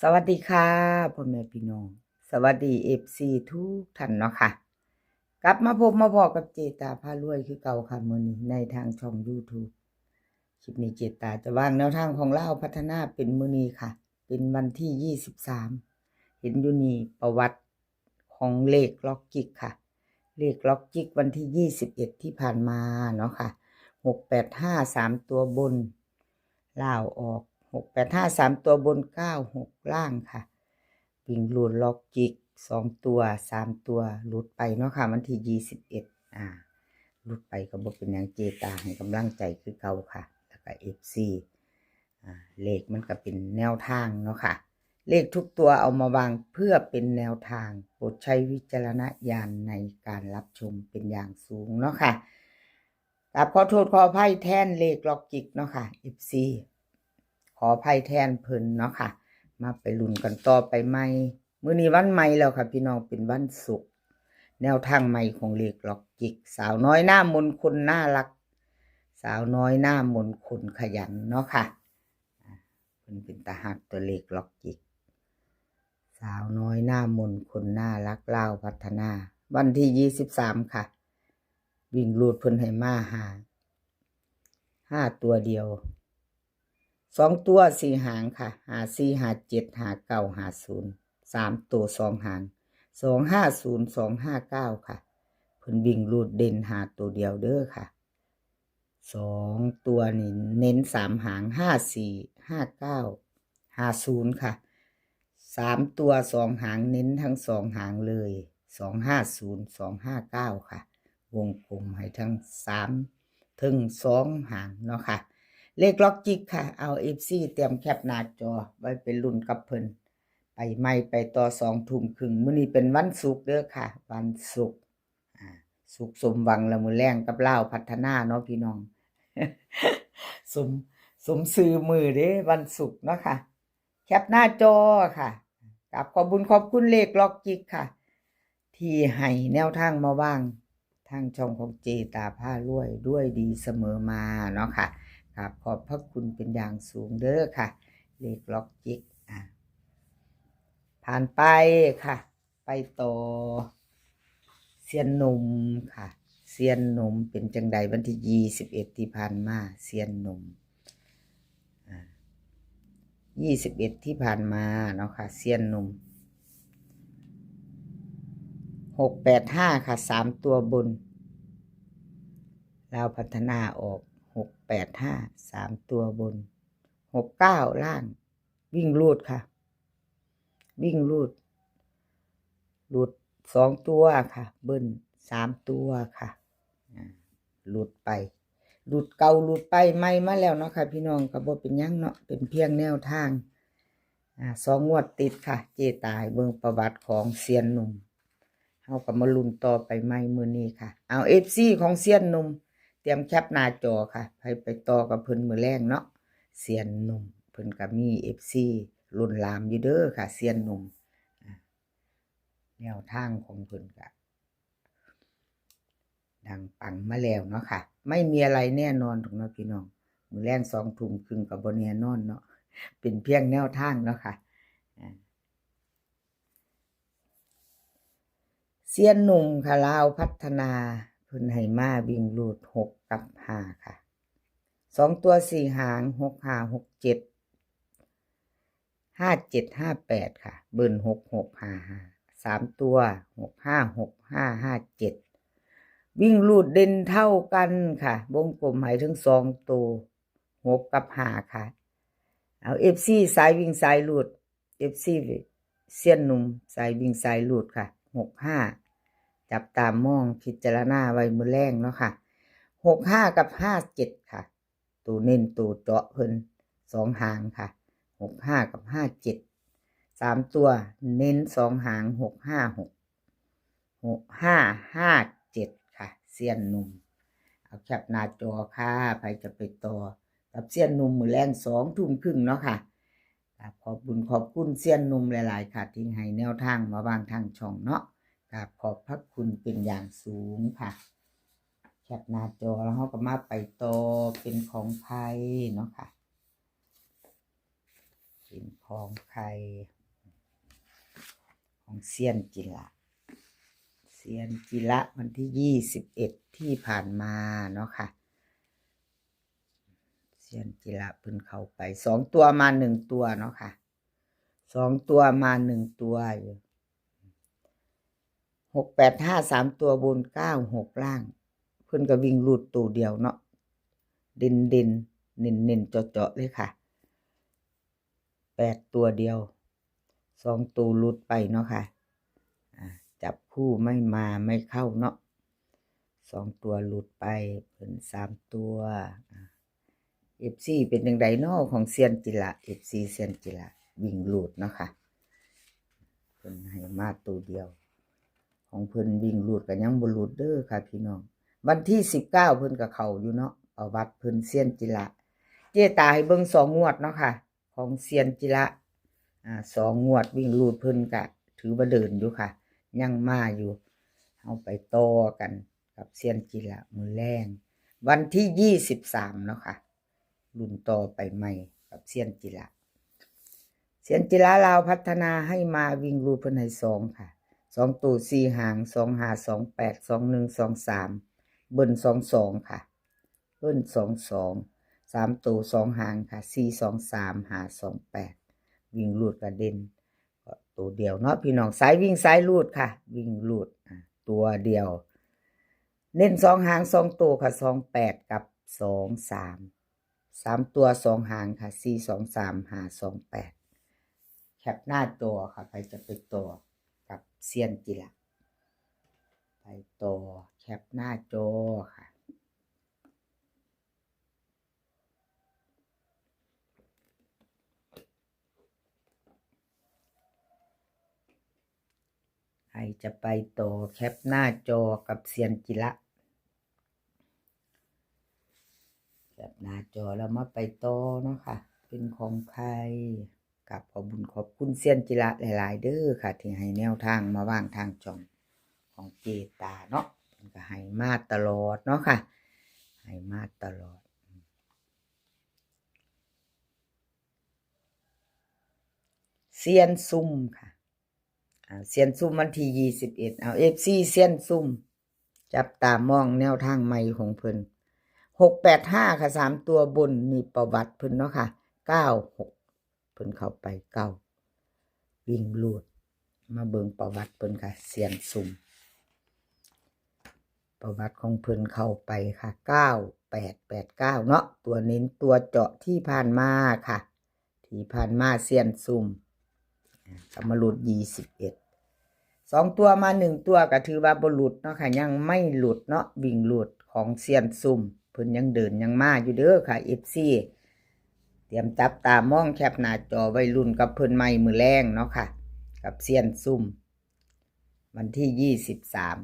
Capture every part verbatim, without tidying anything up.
สวัสดีค่ะ พ่อแม่พี่น้อง สวัสดี เอฟซี ทุกท่านเนาะค่ะ กลับมาพบมาพ้อกับเจตาพารวยคือเก่าค่ะ มื้อนี้ในทางช่อง YouTube คลิปนี้เจตาจะวางแนวทางของลาวพัฒนาเป็นมื้อนี้ค่ะ เป็นวันที่ ยี่สิบสาม เห็นอยู่นี่ประวัติของเลขล็อกจิกค่ะ เลขล็อกจิกวันที่ ยี่สิบเอ็ด ที่ผ่านมาเนาะค่ะ หกแปดห้า สามตัวบน ลาวออก หกแปดห้า สามตัวบน เก้าหก ล่างค่ะ วิ่งรูดล็อกจิก สองตัว สามตัว หลุดไปเนาะค่ะ วันที่ ยี่สิบเอ็ด อ่า หลุดไปก็บ่เป็นหยัง เจตาให้กำลังใจคือเก่าค่ะ แล้วก็ เอฟซี อ่า เลขมันก็เป็นแนวทางเนาะค่ะ เลขทุกตัวเอามาวางเพื่อเป็นแนวทาง โปรดใช้วิจารณญาณในการรับชมเป็นอย่างสูงเนาะค่ะ กราบขอโทษขออภัยแทนเลขล็อกจิกเนาะค่ะ เอฟซี ขออภัยแทนเพิ่นเนาะค่ะ มาไปลุ้นกันต่อไปใหม่ มื้อนี้วันใหม่แล้วค่ะพี่น้อง เป็นวันศุกร์ แนวทางใหม่ของเลขล็อกจิก สาวน้อยหน้ามนคนน่ารัก สาวน้อยหน้ามนคนขยันเนาะค่ะ อ่า เพิ่นเป็นตาฮักตัวเลขล็อกจิก สาวน้อยหน้ามนคนน่ารักลาวพัฒนา วันที่ ยี่สิบสาม ค่ะ วิ่งรูดเพิ่นให้มาห้า ห้าตัวเดียว สองตัวสี่หางค่ะ ห้าสี่ ห้าเจ็ด ห้าเก้า ห้าศูนย์ สามตัวสองหาง สองห้าศูนย์ สองห้าเก้า ค่ะ เพิ่นวิ่งรูดเด่นห้าตัวเดียวเด้อค่ะ สองตัวนี่เน้นสามหาง ห้าสี่ ห้าเก้า ห้าศูนย์ ค่ะ สามตัวสองหางเน้นทั้งสองหางเลย สองห้าศูนย์ สองห้าเก้า ค่ะ วงกลมให้ทั้งสามถึงสองหางเนาะค่ะ เลขล็อกจิกค่ะ เอา เอฟซี เตรียมแคปหน้าจอไว้ไปลุ้นกับเพิ่น ไปใหม่ไปต่อสองทุ่มครึ่ง มื้อนี้เป็นวันศุกร์เด้อค่ะ วันศุกร์ อ่า สุขสมหวังละมื้อแลงกับลาวพัฒนาเนาะพี่น้อง สม สมชื่อมื้อเด้ วันศุกร์เนาะค่ะ แคปหน้าจอค่ะ กราบขอบบุญขอบคุณเลขล็อกจิกค่ะ ที่ให้แนวทางมาวางทางช่องของเจตาพารวยด้วยดีเสมอมาเนาะค่ะ กราบขอบพระคุณเป็นอย่างสูงเด้อค่ะ เลขล็อกจิก อ่ะ ผ่านไปค่ะ ไปต่อ เซียนหนุ่มค่ะ เซียนหนุ่มเป็นจังใดวันที่ ยี่สิบเอ็ด ที่ผ่านมา เซียนหนุ่ม อ่า ยี่สิบเอ็ด ที่ผ่านมาเนาะค่ะ เซียนหนุ่ม หกแปดห้า ค่ะ สามตัวบน ลาวพัฒนาออก หกแปดห้า สามตัวบน หกเก้า ล่าง วิ่งรูดค่ะ วิ่งรูด รูดสองตัวค่ะ เบิ้ลสามตัวค่ะ อ่า รูดไป รูดเก่ารูดไปใหม่มาแล้วเนาะค่ะพี่น้อง ก็บ่เป็นหยังเนาะ เป็นเพียงแนวทาง อ่า สองงวดติดค่ะ เจตาให้เบิ่งประวัติของเซียนหนุ่ม เฮาก็มาลุ้นต่อไปใหม่มื้อนี้ค่ะ เอา เอฟซี ของเซียนหนุ่ม เตรียมแคปหน้าจอค่ะ ให้ไปต่อกับเพิ่นมื้อแลงเนาะ เซียนหนุ่ม เพิ่นก็มี เอฟซี ล้นหลามอยู่เด้อค่ะ เซียนหนุ่ม อ่า แนวทางของเพิ่นก็ดังปังมาแล้วเนาะค่ะ ไม่มีอะไรแน่นอนดอกเนาะพี่น้อง มื้อแลงสองทุ่มครึ่งก็บ่แน่นอนเนาะ เป็นเพียงแนวทางเนาะค่ะ อ่า เซียนหนุ่มค่ะ ลาวพัฒนา เพิ่นให้มาวิ่งรูดหกกับห้าค่ะ สองตัวสี่หาง หกห้า หกเจ็ด ห้าเจ็ด ห้าแปด ค่ะ เบิ้ล หกหก ห้าห้า สามตัว หกห้า หกห้า ห้าเจ็ด วิ่งรูดเด่นเท่ากันค่ะ วงกลมให้ทั้งสองตัว หกกับห้าค่ะ เอา เอฟซี สายวิ่งสายรูด เอฟซี เซียนหนุ่มสายวิ่งสายรูดค่ะ หกห้า จับตามองพิจารณาไว้มื้อแลงเนาะค่ะ หกห้า กับ ห้าเจ็ด ค่ะ ตัวเน้นตัวเจาะเพิ่นสองหางค่ะ หกห้า กับ ห้าเจ็ด สามตัวเน้นสองหาง หกห้า หก หกห้า ห้าเจ็ด ค่ะ เซียนหนุ่ม เอาแคปหน้าจอค่ะ ใผจะไปต่อกับเซียนหนุ่มมื้อแลงสองทุ่มครึ่งเนาะค่ะ กราบขอบบุญขอบคุณเซียนหนุ่มหลายๆ ค่ะ ที่ให้แนวทางมาวางทางช่องเนาะ กราบขอบพระคุณเป็นอย่างสูงค่ะ แคปหน้าจอแล้วเฮาก็มาไปต่อเป็นของไผเนาะค่ะ ไป เป็นของใคร ของเซียนจิละ เซียนจิละวันที่ยี่สิบเอ็ดที่ผ่านมาเนาะค่ะ เซียนจิละเพิ่นเข้าไปสองตัวมาหนึ่งตัวเนาะค่ะ สองตัวมาหนึ่งตัวอยู่ หกแปดห้า สามตัวบน เก้าหก ล่าง เพิ่นก็วิ่งรูดตัวเดียวเนาะ เด่นเด่นเน้นเน้นๆเจาะๆเลยค่ะ แปดตัวเดียว สองตัวหลุดไปเนาะค่ะ อ่า จับคู่ไม่มาไม่เข้าเนาะ สองตัวหลุดไป เพิ่นสามตัว อ่า เอฟซี เป็นจั่งใดเนาะของเซียนจิละ เอฟซี เซียนจิละ วิ่งรูดเนาะค่ะ เพิ่นให้มาตัวเดียว ของเพิ่นวิ่งรูดก็ยังบ่หลุดเด้อค่ะพี่น้อง วันที่สิบเก้าเพิ่นก็เข้าอยู่เนาะ ประวัติเพิ่นเซียนจิละ เจตาให้เบิ่งสองงวดเนาะค่ะ ของเซียนจิละ อ่า สองงวดวิ่งรูดเพิ่นก็ถือว่าเดินอยู่ค่ะ ยังมาอยู่ เฮาไปต่อกันกับเซียนจิละมื้อแลง วันที่ยี่สิบสามเนาะค่ะ รุ่นต่อไปใหม่กับเซียนจิละ เซียนจิละลาวพัฒนาให้มาวิ่งรูดเพิ่นให้สองค่ะ สองตัวสี่หาง สองห้า สองแปด สองหนึ่ง สองสาม เบิ้ลสองสองค่ะ เบิ้ลสองสอง สามตัวสองหางค่ะ สี่สองสาม ห้าสองแปด วิ่งรูดกระเด่น ก็ตัวเดียวเนาะพี่น้อง สายวิ่งสายรูดค่ะ วิ่งรูด อ่ะ ตัวเดียว เน้นสองหางสองตัวค่ะ สองแปด กับ สองสาม สามตัวสองหางค่ะ สี่สองสาม ห้าสองแปด แคปหน้าจอค่ะ ใครจะไปต่อกับเซียนจิละ ไปต่อ แคปหน้าจอค่ะ ใครจะไปต่อ แคปหน้าจอกับเซียนจิละ แคปหน้าจอแล้วมาไปต่อเนาะค่ะ เป็นของใคร กับขอบบุญขอบคุณเซียนจิละหลายๆเด้อค่ะ ที่ให้แนวทางมาวางทางช่องของเจตาเนาะ เพิ่นก็ให้มาตลอดเนาะค่ะ ให้มาตลอด เซียนซุ่มค่ะ อ่า เซียนซุ่มวันที่ยี่สิบเอ็ด เอา เอฟซี เซียนซุ่ม จับตามองแนวทางใหม่ของเพิ่น หกแปดห้าค่ะ สามตัวบน นี่ประวัติเพิ่นเนาะค่ะ เก้าหก เพิ่นเข้าไปเก้า วิ่งรูด มาเบิ่งประวัติเพิ่นค่ะ เซียนซุ่ม ประวัติของเพิ่นเข้าไปค่ะ เก้าแปดแปดเก้า เนาะ ตัวเน้นตัวเจาะที่ผ่านมาค่ะ ที่ผ่านมาเซียนซุ่ม อ่า ก็มาหลุดยี่สิบเอ็ด สองตัวมาหนึ่งตัวก็ถือว่าบ่หลุดเนาะค่ะ ยังไม่หลุดเนาะ วิ่งรูดของเซียนซุ่ม เพิ่นยังเดินยังมาอยู่เด้อค่ะ เอฟซี เตรียมจับตามองแคปหน้าจอไว้ลุ้นกับเพิ่นใหม่มื้อแลงเนาะค่ะ กับเซียนซุ่ม วันที่ยี่สิบสาม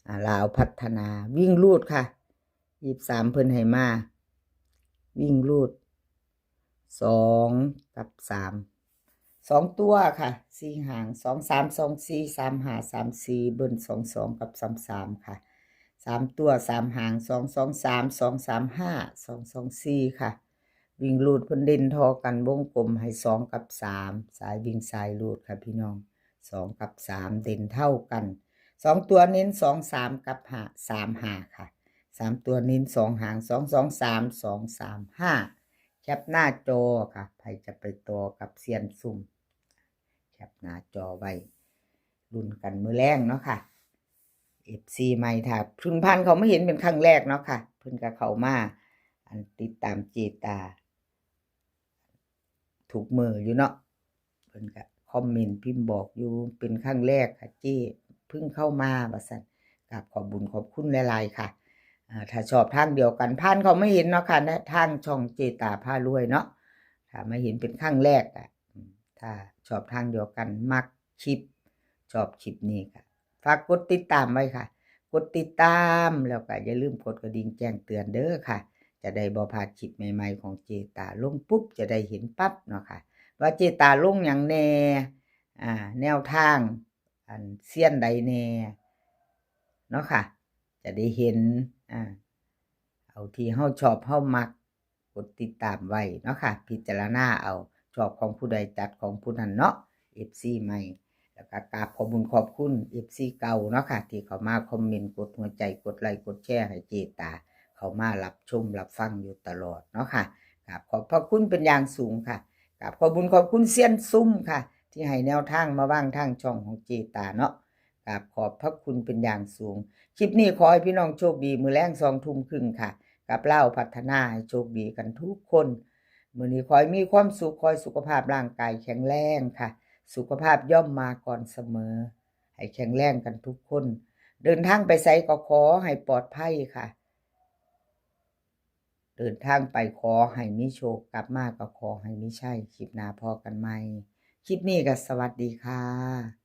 อ่า ลาวพัฒนา วิ่งรูดค่ะ ยี่สิบสาม เพิ่นให้มา วิ่งรูด สอง กับ สาม สองตัวค่ะ สี่หาง สองสาม สองสี่ สามห้า สามสี่ เบิ้ล สองสอง กับ สามสาม ค่ะ สามตัว สามหาง สองสองสาม สองสามห้า สองสองสี่ ค่ะ วิ่งรูดเพิ่นเด่นท่อกัน วงกลมให้ สอง กับ สาม สายวิ่งสายรูดค่ะพี่น้อง สอง กับ สาม เด่นเท่ากัน สองตัวเน้น สองสาม กับ ห้าสามห้า ค่ะ สามตัวเน้นสองหาง สองสองสาม สองสามห้า แคปหน้าจอค่ะ ใครจะไปต่อกับเซียนซุ่ม แคปหน้าจอไว้ ลุ้นกันมื้อแลงเนาะค่ะ เอฟซี ใหม่ ถ้าเพิ่นผ่านเข้ามาเห็นเป็นครั้งแรกเนาะค่ะ เพิ่นก็เข้ามา อันติดตามเจตา ทุกมื้ออยู่เนาะ เพิ่นก็คอมเมนต์พิมพ์บอกอยู่ เป็นครั้งแรกค่ะเจ้ เพิ่งเข้ามา ว่าซั่น กราบขอบบุญขอบคุณหลายๆค่ะ อ่า ถ้าชอบทางเดียวกัน ผ่านเข้ามาเห็นเนาะค่ะ ในทางช่องเจตาพารวยเนาะ ถ้ามาเห็นเป็นครั้งแรกอะ อืม ถ้าชอบทางเดียวกัน มักคลิป ชอบคลิปนี้ก็ฝากกดติดตามไว้ค่ะ กดติดตาม แล้วก็อย่าลืมกดกระดิ่งแจ้งเตือนเด้อค่ะ จะได้บ่พลาดคลิปใหม่ๆของเจตา ลงปุ๊บจะได้เห็นปั๊บเนาะค่ะ ว่าเจตาลงหยังแน่ อ่า แนวทาง อันเซียนใดแน่ เนาะค่ะ จะได้เห็น อ่า เอาที่เฮาชอบเฮามัก กดติดตามไว้เนาะค่ะ พิจารณาเอา ชอบของผู้ใดจัดของผู้นั้นเนาะ เอฟซี ใหม่ แล้วก็กราบขอบบุญขอบคุณ เอฟซี เก่าเนาะค่ะ ที่เข้ามาคอมเมนต์ กดหัวใจ กดไลค์ กดแชร์ให้เจตา เข้ามารับชมรับฟังอยู่ตลอดเนาะค่ะ กราบขอบพระคุณเป็นอย่างสูงค่ะ กราบขอบบุญขอบคุณเซียนซุ่มค่ะ ที่ให้แนวทางมาวางทางช่องของเจตาเนาะ กราบขอบพระคุณเป็นอย่างสูง คลิปนี้ขอให้พี่น้องโชคดี มื้อแลงสองทุ่มครึ่งค่ะ กับลาวพัฒนา ให้โชคดีกันทุกคน มื้อนี้ขอให้มีความสุข ขอให้สุขภาพร่างกายแข็งแรงค่ะ สุขภาพย่อมมาก่อนเสมอ ให้แข็งแรงกันทุกคน เดินทางไปไสก็ขอให้ปลอดภัยค่ะ เดินทางไปขอให้มีโชค กลับมาก็ขอให้มีชัย คลิปหน้าพ้อกันใหม่ คลิปนี้ก็สวัสดีค่ะ